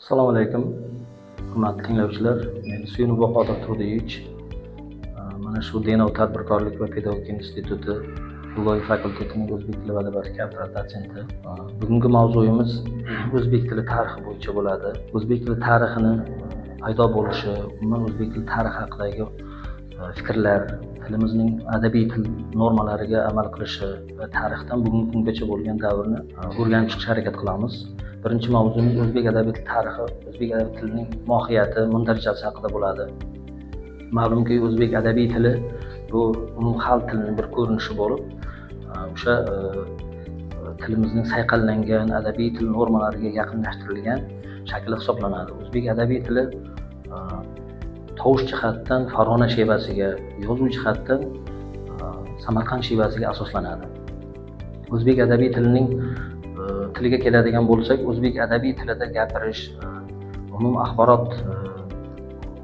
Assalomu alaykum, hurmatli tinglovchilar. Men Suyunov Qodir Turdiyevich, mana shu Denov tadbirkorlik va pedagogika instituti filologiya fakultetining o'zbek tili va adabiyoti kafedra dotsenti. Bugungi mavzuyimiz o'zbek tili tarixi bo'yicha bo'ladi. O'zbek tili tarixini paydo bo'lishi, umuman o'zbek tili tarixi haqidagi fikrlar, tilimizning adabiy til normalariga amal qilishi va tarixdan bugungi kungacha bo'lgan davrni o'rganib chiqishga harakat qilamiz. Birinchi mavzumiz o'zbek adabiy tarixi, o'zbek adabiy tilining mohiyati, mundarijasi haqida bo'ladi. Ma'lumki, o'zbek adabiy tili bu umumxalq tilining bir ko'rinishi bo'lib, o'sha tilimizning sayqallangan adabiy til normalariga yaqinlashtirilgan shakli hisoblanadi. O'zbek adabiy tili tovush jihatdan Farg'ona shevasiga, yozuv jihatdan Samarqand shevasiga asoslanadi. O'zbek adabiy tilining tiliga keladigan bo'lsak, o'zbek adabiy tilida gapirish, umum axborot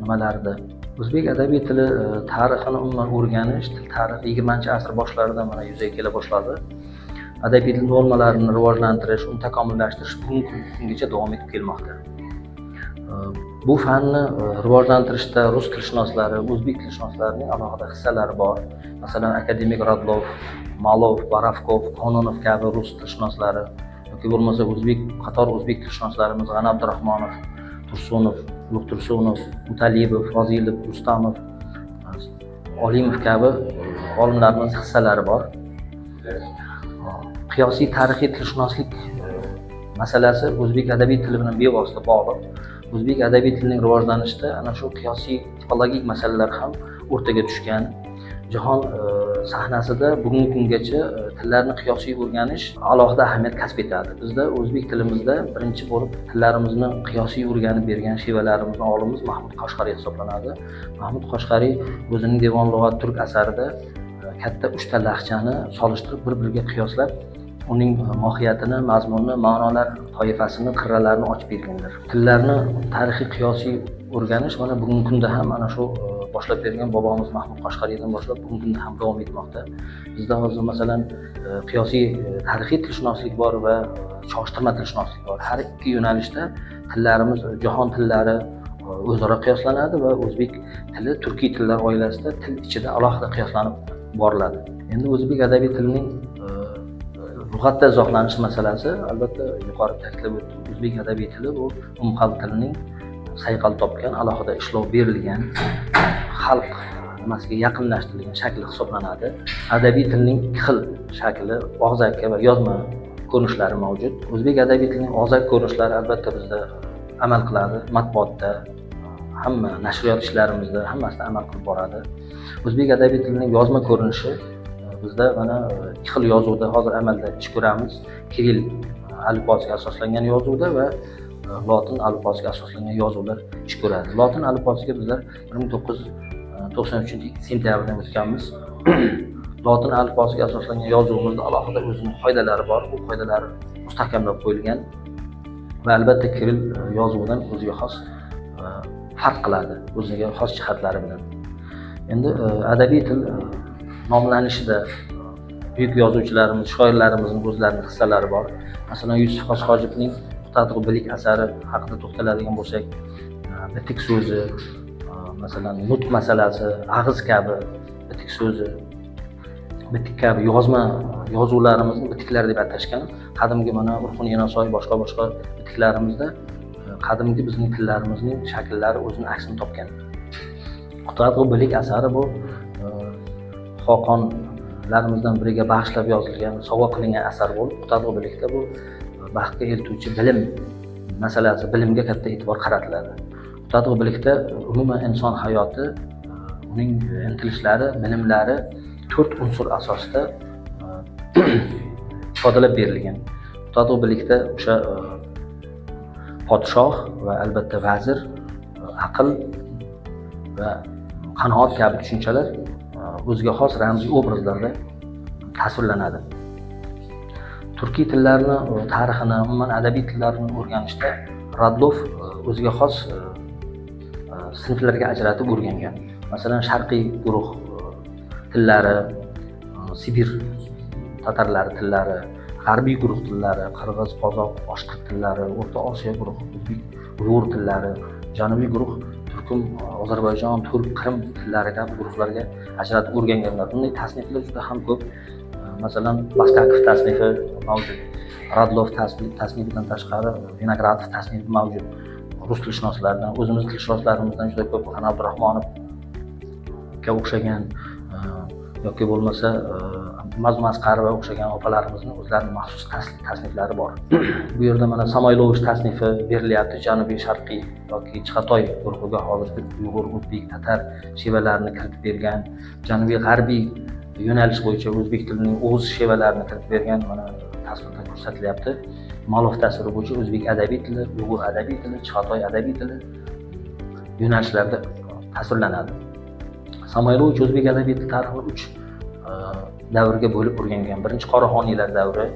nimalarida o'zbek adabiy tili tarixini umuman o'rganish, til tarixi 20-asr boshlarida mana yuzaga kela boshladi. Adabiy til normalarini rivojlantirish, uni takomillashtirish bugungi kungacha davom etib kelmoqda. Bu fanni rivojlantirishda rus tilshunoslari, o'zbek tilshunoslarining alohida hissalari bor. Masalan, akademik Radlov, Malov, Borovkov, Kononov kabi rus tilshunoslari yoki bo'lmasa o'zbek, qator o'zbek tilshunoslarimiz G'ani Abdurahmonov, Tursunov, Ulug' Tursunov, Mutalibov, Fozilov, Rustamov, Olimov kabi olimlarimiz hissalari bor. Qiyosiy tarixiy tilshunoslik masalasi o'zbek adabiy tili bilan bevosita bog'liq. O'zbek adabiy tilining rivojlanishida ana shu qiyosiy tipologik masalalar ham o'rtaga tushgan. Jahon sahnasida bugungi kungacha tillarni qiyosiy o'rganish alohida ahamiyat kasb etadi. Bizda, o'zbek tilimizda birinchi bo'lib tillarimizni qiyosiy o'rganib bergan shevalarimizni olimiz Mahmud Qoshg'ariy hisoblanadi. Mahmud Qoshg'ariy o'zining Devon lug'at turk asarida katta uchta lahjani solishtirib, bir biriga qiyoslab, uning mohiyatini, mazmunini, ma'nolar toifasini, qirralarini ochib berganlar. Tillarni tarixiy qiyosiy o'rganish mana bugungi kunda ham ana shu boshlab bergan bobomiz Mahmud Qoshg'ariydan boshlab bugungi kunda ham davom etmoqda. Bizda hozir, masalan, qiyosiy tarixiy tilshunoslik bor va cholishtirma tilshunoslik bor. Har ikki yo'nalishda tillarimiz, jahon tillari o'zaro qiyoslanadi va o'zbek tili turkiy tillar oilasida til ichida alohida qiyoslanib boriladi. Endi o'zbek adabiy tilining lug'atda izohlanish masalasi, albatta, yuqorida ta'kidlab o'tdim, o'zbek adabiy tili bu umumxalq tilining sayqal topgan, alohida ishlov berilgan, xalq nimasiga yaqinlashtirilgan shakli hisoblanadi. Adabiy tilning ikki xil shakli, og'zaki va yozma ko'rinishlari mavjud. O'zbek adabiy tilining og'zaki ko'rinishlari, albatta, bizda amal qiladi, matbuotda, hamma nashriyot ishlarimizda, hammasida amal qilib boradi. O'zbek adabiy tilining yozma ko'rinishi bizda mana ikki xil yozuvda hozir amalda ish ko'ramiz: kirill alifbosiga asoslangan yozuvda va lotin alifbosiga asoslangan yozuvlar ish ko'radi. Lotin alifbosiga bizlar 1993 sentyabrdan o'tganmiz. Lotin alifbosiga asoslangan yozuvimizda alohida o'zini qoidalari bor, u qoidalar mustahkamlab qo'yilgan va, albatta, kirill yozuvidan o'ziga xos farq qiladi, o'ziga xos jihatlari bilan. Endi adabiy til nomlanishida buyuk yozuvchilarimiz, shoirlarimizni o'zlarini hissalari bor. Masalan, Yusuf Xos Hojibning Qutadg'u Bilik asari haqida to'xtaladigan bo'lsak, bitik so'zi, masalan, nutq masalasi, ag'iz kabi bitik so'zi, bitik kabi yozma yozuvlarimizni bitiklar deb atashgan. Qadimgi mana Urxun Enosoy, boshqa boshqa bitiklarimizda qadimgi bizning tillarimizning shakllari o'zini aksini topgan. Qutadg'u Bilik asari bu xoqonlarimizdan biriga bag'ishlab yozilgan, sovg'a qilingan asar bo'lib, Qutadg'u Bilikda bu baxtga eltuvchi bilim masalasi, bilimga katta e'tibor qaratiladi. Qutadg'u Bilikda umuman inson hayoti, uning intilishlari, bilimlari to'rt unsur asosida ifodalab berilgan. Qutadg'u Bilikda o'sha podshoh va, albatta, vazir, aql va qanoat kabi tushunchalar o'ziga xos ramziy obrazlarda tasvirlanadi. Turkiy tillarni tarixini, umuman adabiy tillarni o'rganishda Radlov o'ziga xos sinflarga ajratib o'rgangan. Masalan, sharqiy guruh tillari, Sibir tatarlari tillari, g'arbiy guruh tillari, qirg'iz, qozoq, boshqirt tillari, O'rta Osiyo guruhi, o'zbek, uyg'ur tillari, janubiy guruh turkum, Ozarbayjon, turk, Qrim tillari kabi guruhlarga ajratib o'rganganlar. Bunday tasniflar juda ham ko'p. Masalan, Baskakov tasnifi mavjud, Radlov tasnifidan tashqari Vinogradov tasnifi mavjud. Rus tilshunoslaridan, o'zimiz tilshunoslarimizdan juda ko'p G'ani Abdurahmonovga o'xshagan yoki bo'lmasa Mazluma Asqarova o'xshagan opalarimizni o'zlarini maxsus tasniflari bor. Bu yerda mana Samoylovich tasnifi berilyapti. Janubiy sharqiy yoki Chig'atoy guruhiga hozirgi uyg'ur, o'zbek, tatar shevalarini kiritib bergan, janubiy g'arbiy yo'nalish bo'yicha o'zbek tilining o'g'iz shevalarini kiritib bergan, mana tasvirda ko'rsatilyapti. Malov tasviri bo'yicha o'zbek adabiy tili, uyg'ur adabiy tili, Chig'atoy adabiy tili yo'nalishlarda tasvirlanadi. Samoylovich o'zbek adabiy tili tarixini 3 davrga bo'lib o'rgangan. Birinchi Qoraxoniylar davri.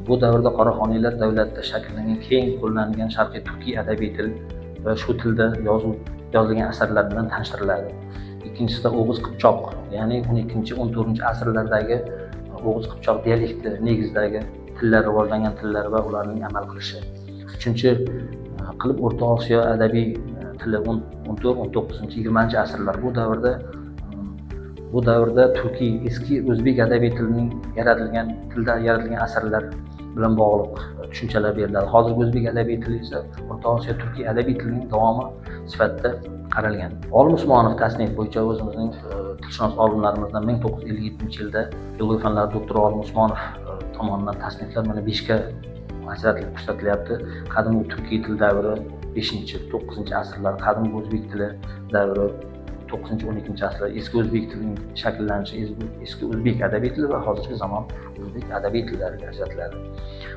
Bu davrda Qoraxoniylar davlatida shakllangan, keng qo'llanilgan sharqiy turkiy adabiy til va shu tilda yozilgan asarlar bilan tanishtiriladi. Ikkinchisida o'g'iz qipchoq, ya'ni 12 14 asrlardagi o'g'iz qipchoq dialekti negizidagi tillar, rivojlangan tillar va ularning amal qilishi. Uchinchi qilib O'rta Osiyo adabiy tili 14, 19, 20 asrlar. Bu davrda turkiy eski o'zbek adabiy tilining yaratilgan tilda yaratilgan asarlar bilan bog'liq tushunchalar beriladi. Hozirgi o'zbek adabiy tili esa O'rta Osiyo turkiy adabiy tilining davomi sifatida qaralgan. Olim Usmonov tasnif bo'yicha o'zimizning tilshunos olimlarimizdan 1957-yilda filologiya fanlari doktori Olim Usmonov tomonidan tasniflar mana 5 ga ajratilib ko'rsatilyapti. Qadimgi turkiy til davri 5-9 asrlar, qadimgi o'zbek tili davri 9-12 asrlar, eski o'zbek tilining shakllanishi, eski o'zbek adabiy tili va hozirgi zamon o'zbek adabiy tillariga ajratiladi.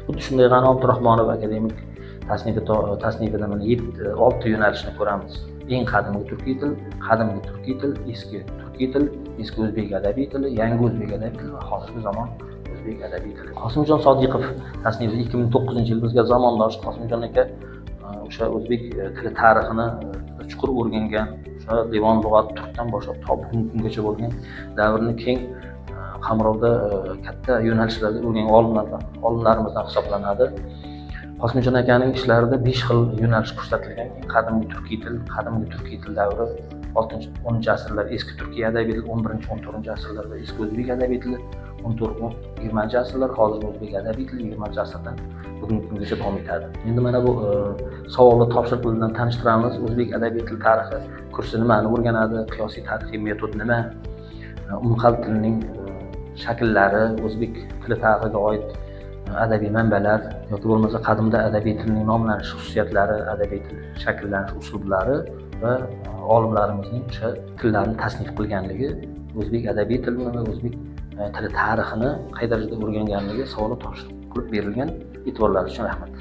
Xuddi shunday G'ani Abdurahmonov akademik tasnifida mana 6 yo'nalishni ko'ramiz. Eng qadimgi turkiy til, qadimgi turkiy til, eski turkiy til, eski o'zbek adabiy tili, yangi o'zbek adabiy tili va hozirgi zamon o'zbek adabiy tili. Qosimjon Sodiqov tasnifi 2009-yil, bizga zamondosh Qosimjon aka o'sha o'zbek tili tarixini chuqur o'rgangan, o'sha Devon lug'at turkdan boshlab to bugungi kungacha bo'lgan davrni keng qamrovda, katta yo'nalishlarda o'rgangan olimlarimizdan hisoblanadi. Qosimjon akaning ishlarida 5 xil yo'nalish ko'rsatilgan. Eng qadimgi turkiy til, qadimgi turkiy til davri 6 10 asrlar, eski turkiy adabiy til 11 14 asrlar va eski o'zbek adabiy tili 14 20 asrlar, hozirgi o'zbek adabiy tili 20 asrdan bugungi kungacha davom etadi. Endi mana bu savolni topshiriq bilan tanishtiramiz. O'zbek adabiy til tarixi kursi nimani o'rganadi? Qiyosiy tarixiy metod nima? Umumxalq tilining shakllari, o'zbek tili tarixiga oid adabiy manbalar yoki bo'lmasa qadimda adabiy tilning nomlanish xususiyatlari, adabiy til shakllanish uslublari va olimlarimizning o'sha tillarni tasnif qilganligi, o'zbek adabiy tilini va o'zbek tili tarixini qay darajada o'rganganligi savoli topshiriq qilib berilgan. E'tiborlaringiz uchun rahmat.